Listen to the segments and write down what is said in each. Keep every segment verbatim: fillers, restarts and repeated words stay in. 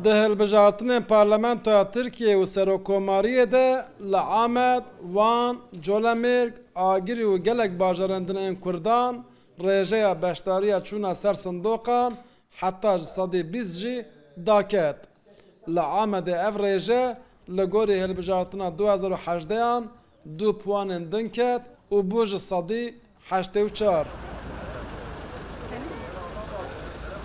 Di hilbijartinên Parlamentoya Tirkiyê û Serokkomariyê de li Amed, Wan, Colemêrg, Agirî û gelek bajarên din ên Kurdan rêjeya beşdariya çûna ser sindoqan heta ji sedî bîst jî daket. Li Amedê ev rêje li gorî hilbijartina du hezar û hejdeh an du puanên din ket û bû ji sedî heştê û çar.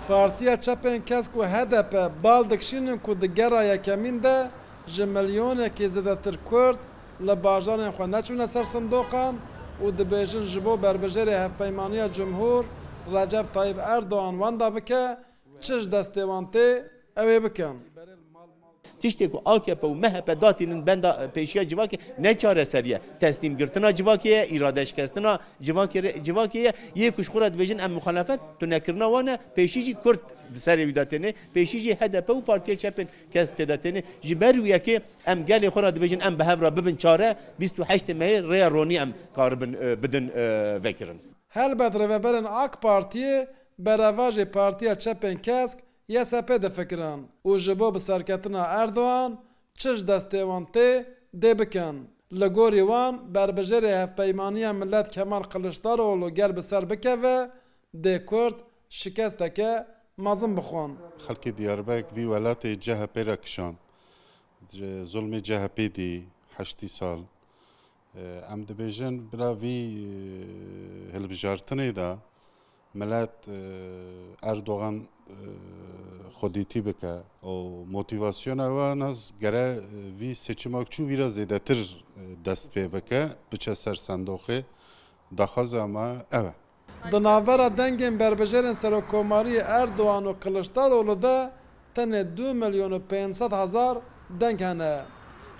Partiya Çepên Kesk û H D P bal dikişînin ku di gera yekemîn de ji milyonekî zêdetir Kurd li bajarên xwe neçûne ser sindoqan û dibêjin ji bo berbijêrê Hevpeymaniya Cumhur Recep Tayyip Erdogan wenda bike, çi ji destê wan tê, ew ê bikin. Tiştê ku A K P û M H P datînin benda, e, pêşiya civakê ne çareserî ye. Teslîmgirtina civakê ye, îradeşikestina civakê re, civakê ye. Yê ku ji xwe re dibêjin em muxalefet, tunekirina wan e, pêşî jî Kurd di serê wî de têne, pêşî jî H D P û Partiya Çepên Kesk tê de têne. Ji ber wî yekê em gelê xwe re dibêjin em bi hev re bibin çare, bîst û heştê mehê rêya ronî em karibin, e, bidin, e, vekirin. Helbet rêveberên A K Partiyê berevajê Partiya Çepên Kesk, Y S P difikirin û ji bo bi serketina Erdogan çi ji destê wan tê dê bikin. Li gorî wan berbijêrê Hevpeymaniya Millet Kemal Kiliçdaroglu ger bi ser bikeve, dê Kurd şikesteke mezin bixwin. Xelkê Diyarbek vî welatê C H P re kişand. Ji zulmê C H P dî heştî sal. Em dibêjin bila vî, e, hilbijartinê de milet, e, Erdogan, e, xwedîtî bike û motîvasyona we nas gere, e, vî seçimak çû vî re zêdetir, e, dest pê bike, biçe ser sendoqê. Daxwaza me ev e. Di navbera dengên berbijêrên serokkomariyê Erdogan û Kiliçdaroglu de tenê du milyon û pênc sed hezar deng hene.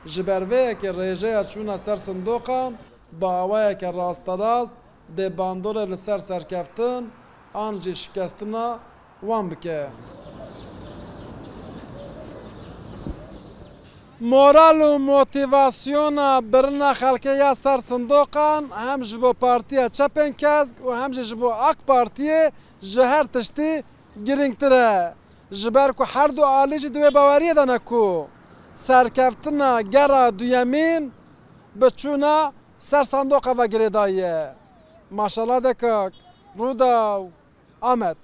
Ji ber vê yekê rêjeya çûna ser sindoqan bi awayeke rasterast dê bandorê li ser serkeftin an jî şikestina wan bike. Moral û motîvasyona birina xelkê ya ser sindoqan hem ji bo Partiya Çepên Kesk û hem jî ji bo A K Partiyê ji her tiştî girîngtir e. Ji ber ku her du alî jî di wê baweriyê de ne ku serkeftina gera duyemîn bi çûna ser sindoqa ve girêdayî ye. Maşala Dekak, Rûdaw, Amed.